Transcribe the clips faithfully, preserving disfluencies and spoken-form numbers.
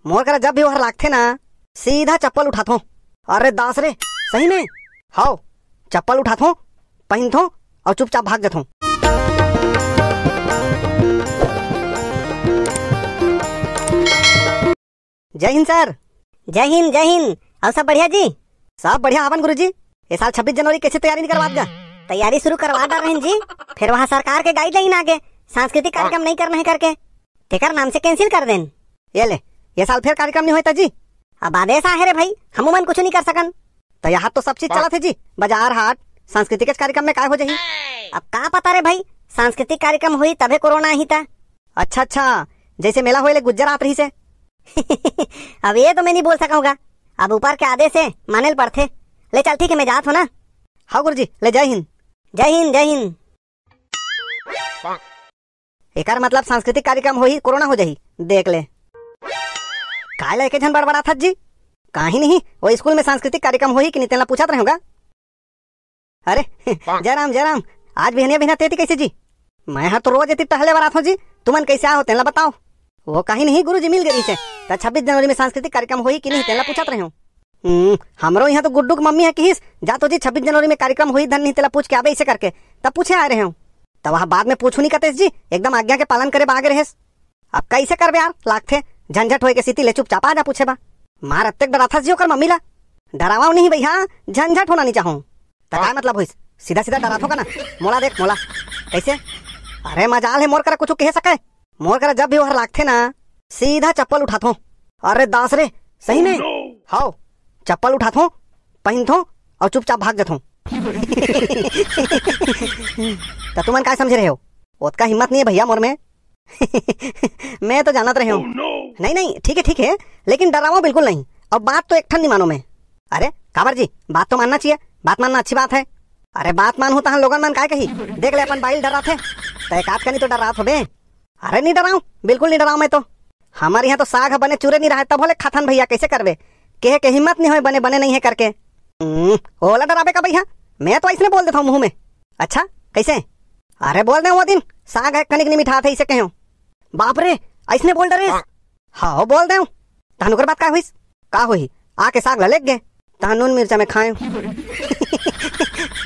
मोर करा जब भी ओहर लागथे ना, सीधा चप्पल उठाथों। अरे दास रे, सही में? हव, चप्पल उठाथों, पहिनथों अउ चुपचाप भाग जथों। जय हिंद सर। जय हिंद, जय हिंद। अउ सब बढ़िया जी? सब बढ़िया हवन गुरुजी। ए साल छब्बीस जनवरी कैसे तैयारी नहीं करवात गा? तैयारी शुरू करवा डार रहेन जी, फिर वहाँ सरकार के गाइडलाइन आगे, सांस्कृतिक कार्यक्रम नहीं करना है करके, तेकर नाम से कैंसिल कर देन। ये ले, ये साल फिर कार्यक्रम नहीं होता जी। अब आदेश आहे रे भाई, हमू मन कुछ नहीं कर सकन। तो यहाँ तो सब चीज चलत है जी, बाजार हाट, सांस्कृतिक कार्यक्रम में काय हो जाही? अब का पता रे भाई, सांस्कृतिक कार्यक्रम होई तभे कोरोना आही ता। अच्छा अच्छा, जैसे मेला होए ले गुज्जर आत रही से। अब ये तो मैं नहीं बोल सकूंगा, अब ऊपर के आदेश है, माने ल पड़थे। ले चल ठीक है, मैं जात हूँ ना। हाँ गुरुजी, ले जय हिंद। जय हिंद, जय हिंद। एकर मतलब सांस्कृतिक कार्यक्रम होही, कोरोना हो जाही। देख ले। काय ला एके झन बड़बड़ाथस जी? काहीं नहीं, वो स्कूल में सांस्कृतिक कार्यक्रम होही कि नहीं, तेला पूछत रहेंव गा। अरे, जयराम, जयराम, आज बिहनिया बिहनिया तेती कैसे जी? मैं हर तो रोज एती टहले बर आथों जी, तुमन कैसे आहो, तेला बताओ। वो काहीं नहीं, गुरुजी मिल गे रहिसे, त छब्बीस जनवरी में सांस्कृतिक कार्यक्रम होही कि नहीं, तेला पूछत रहेंव। हम्म, हमरो यहाँ तो गुड्डू के मम्मी ह किहिस, "जा तो जी, छब्बीस जनवरी में कार्यक्रम होही धन नहीं, तेला पूछ के आबे," ऐसे करके। तब पूछे आए रहेंव। तब वहाँ बाद में पूछू नहीं कतेस जी, एकदम आज्ञा के पालन करे बागे रहेस। अब कैसे करबे यार, लागथे झंझट होए के सेती ले चुपचाप आ जा पूछे बा। मार अतेक डराथस जी ओकर मम्मी ला। डरावव नहीं भैया, झंझट होना नहीं चाहूँ। त काय मतलब होइस? सीधा सीधा डराथों का ना? मोला देख, मोला। कैसे? अरे मजाल है, मोर करा कुछ कहे सके? मोर करा जब भी ओहर लागथे ना, सीधा चप्पल उठाथों। अरे दास रे, सही में? हव, चप्पल उठाथों, पहिनथों अउ चुपचाप भाग जथों। त तुमन काय समझे रहेव? ओतका हिम्मत नहीं है भैया मोर में। मैं तो जानत रहेंव। नहीं नहीं, ठीक है ठीक है, लेकिन डरावव बिल्कुल नहीं। अब बात तो एक ठन नहीं मानों मैं। अरे काबर जी, बात तो मानना चाहिए, बात मानना अच्छी बात है। अरे बात मानहूँ तहन लोगन मन काय कही? देख ले अपन बाई ल डराथे, त एकाध कनी तो डरात होबे। अरे नहीं डरावँव, बिल्कुल नहीं डरावँव मैं तो। हमर यहाँ तो साग ह बने चुरे नहीं रहय, तभो ले खाथन भैया, कैसे करबे? केहे के हिम्मत नहीं होय, बने बने नहीं है करके। हम्म, ओला डराबे का भैया? मैं तो अइसने बोल देथँव मुँह में। अच्छा, कैसे? अरे बोल देंव वो दिन, साग ह कनिक नहीं मिठाथे, अइसे कहेंव। बाप रे, अइसने बोल डरेस? हव, बोल देंव। तहन ओकर बाद का होइस? का होही? आके साग ला लेग गे, तहन नून मिर्चा में खाएंव।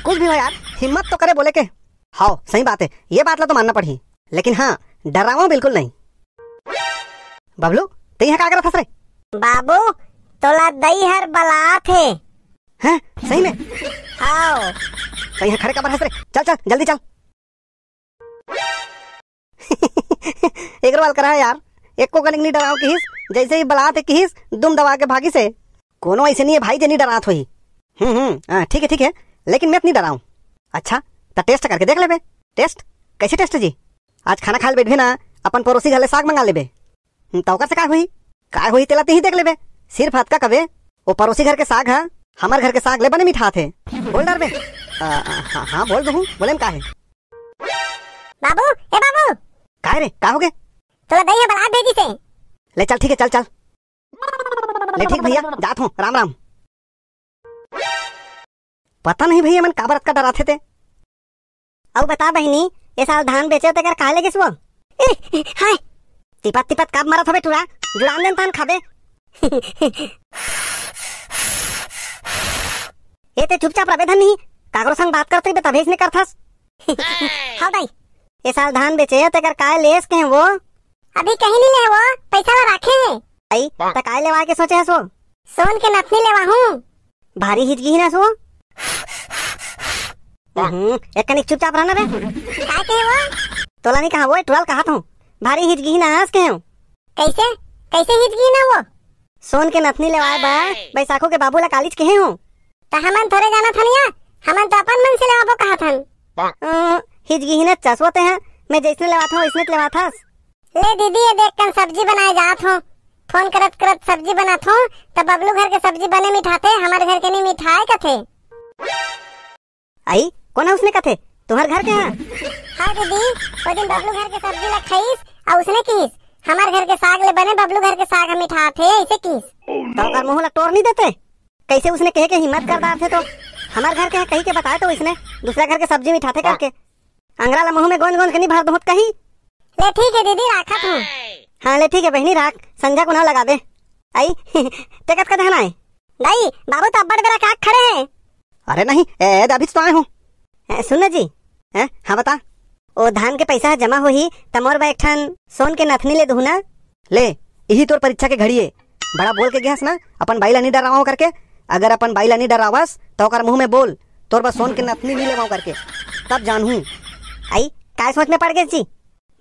कुछ भी हो यार, हिम्मत तो करे बोले के। हव, सही बात है, ये बात ला तो मानना पड़ही। लेकिन हाँ, डरावँव बिल्कुल नहीं। बबलू, तैं इहाँ का करत हस रे? बाबू, तोला दई हर बलात हे। हैं? सही में? हव। तैं इहाँ खड़े काबर हस रे? चल, चल, जल्दी चल। एकरो वाला करा यार, एको कनिक नहीं डरावँव किहिस, जैसे ही बलात हे किहिस, दुम दबा के भागिस हे। कोनो अइसे नहीं है भाई जे नहीं डरात होही। हम्म, हम्म, हाँ, ठीक है, ठीक है, लेकिन मैं तो नहीं डरावँव। अच्छा, त टेस्ट करके देख लेबे। टेस्ट? कैसे टेस्ट जी? आज खाना खाए ल बैठबे ना, अपन पड़ोसी घर ले साग मंगा लेबे। हम्म, त ओकर से का होही? का होही तेला तिही देख लेबे। सिर्फ अतका कबे, वो पड़ोसी घर के साग ह, हमर घर के साग ले बने मिठाथे। बोल डरबे। अ, अ, हाँ, हाँ, बोल दूँ, बोले में का है? बाबू, ए बाबू। काय रे, का हो गे? तोला दई ह बलात भेजिस हे। ले चल, ठीक है, चल, चल। ले ठीक भैया, जात हूँ, राम राम। पता नहीं भैया, मन काबर अतका डराथे ते। अउ बता बहिनी, ए साल धान बेचे तेकर काय लेगेस वो? ए, ए, हाय। तिपत तिपत काब मरत हबे टूरा, जुड़ान देन तहन खाबे। ए ते चुपचाप रबे धनी, काकरो संग बात करत रहिबे तभे इसने करथस। हाँ दाई, ए साल धान बेचे तेकर काय लेस कहे वो? अभी कहीं नहीं ले वो, पैसा ला राखे हे। आई, त काय लेवाय के सोचे हस वो? सोन के नथनी लेवा हूँ। भारी हिचकी ही ना सो। हम्म, एक कनिक चुपचाप रहना बे। काय कहे वो? तोला नहीं कहा वो, टुराल कहा था। भारी हिचकी ही ना हस कहे हूँ। कैसे? कैसे हिचकी ही ना वो? सोन के नथनी लेवाय बा, बैसाखू के बाबू ला कालीच कहे हूँ। त हमन थोड़े जाना थनिया, हमन तो अपन मन से लेवाबो कहा थन। अ, हिचकी ही ना चसवते हैं, मैं जैसने लेवात हूँ, वैसने लेवात हस। ले दीदी, ये देख कन सब्जी बनाए जात हूँ। फोन करत करत सब्जी बनात हूँ, त बबलू घर के सब्जी बने मिठाथे, हमर घर के नहीं मिठाए कथे। आई, कोन ह उसने कथे? तुम्हर घर के ह? हाँ दीदी, वो दिन बबलू घर के सब्जी ला खाइस, अउ उसने किहिस, "हमर घर के साग ले बने बबलू घर के साग ह मिठाथे," ऐसे किहिस। त ओकर मुंह ला टोर नहीं देते? कैसे उसने कहे के हिम्मत कर डारथे तो? हमर घर के ह कही के बताए तो इसने, दूसरा घर के सब्जी मिठाथे करके। अंगरा ला मुंह में गोंज गोंज के नहीं भर दूँ त कही। ले ठीक है दीदी, राखत हूँ। हाँ ले ठीक है बहिनी, राख, संझा कुन लगा दे। आई, ते कतका धन आए? दाई, बाबू तो अब्बड़ बेरा के आके खड़े हे। अरे नहीं, ए, ए, अभी तो आए हूँ। ए, सुन ना जी। हैं? हाँ, बता। ओ धान के पैसा ह जमा होही, त मोर बर एक ठन सोन के नथनी ले दुहू ना। ले, इही तोर परीक्षा के घड़ी ए। बड़ा बोल के गेहस ना, अपन बाई ला नी डरावंव करके। अगर अपन बाई ला नी डरावस, त ओकर मुंह में बोल, तोर बर सोन के नथनी नी लेवंव करके। तब जानहूं। आई, काय सोच में पड़ गेस जी?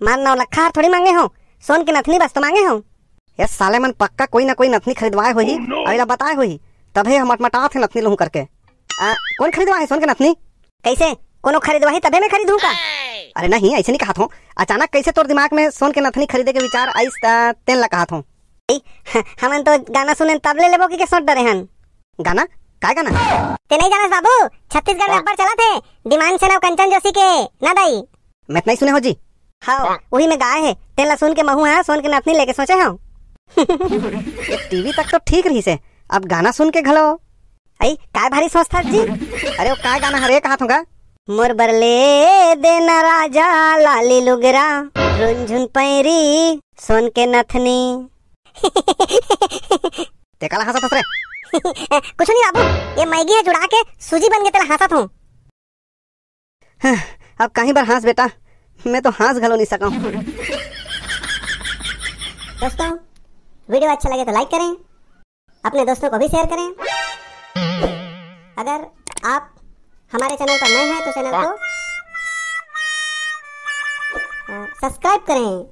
मार नौ लखा हर थोड़ी मांगे हंव, सोन के नथनी बस तो मांगे हंव। ये साले मन पक्का कोई ना कोई नथनी खरीदवाए होही, अउ एला बताए होही, तभे हम अटमटात हे नथनी लूहूं करके। आ, कोन खरीदवाए हे सोन के नथनी? कैसे? कोनो खरीदवाही तभे मैं खरीदहूं का? अरे नहीं, ऐसे नहीं कहत हंव। अचानक कैसे तोर दिमाग में सोन के नथनी खरीदे के विचार आइस, त तेन ला कहत हंव। हमन तो गाना सुनेन तब ले लेबो कि के सोच डरे हन। गाना? काय गाना? ते नहीं जानस बाबू, छत्तीसगढ़ में अब्बड़ चलत हे, डिमांड सेना अउ कंचन जोशी के, ना दाई? मैं तो नहीं सुने हंव जी। हव, उही में गाए हे, तेन ला सुन के महूं हा सोन के नथनी लेके सोचे हंव। ये टीवी तक तो ठीक रहिस हे, अब गाना सुन के घलो। अई, काय भारी सोचथस जी? अरे, वो काय गाना हरे, कहत हंव गा? मोर बर ले देना राजा लाली लुगरा, रुनझुन पैरी, सोन के नथनी। ते काला हंसत हस रे? कुछ नहीं बाबू, ये मैगी हे जुड़ा के सूजी बन गे, तेला हंसत हंव। अब कहीं बर हंस बेटा, मैं तो हंस घलो नहीं सकंव। दोस्तों, वीडियो अच्छा लगे तो लाइक करें, अपने दोस्तों को भी शेयर करें। अगर आप हमारे चैनल पर नए हैं तो चैनल को अ, सब्सक्राइब करें।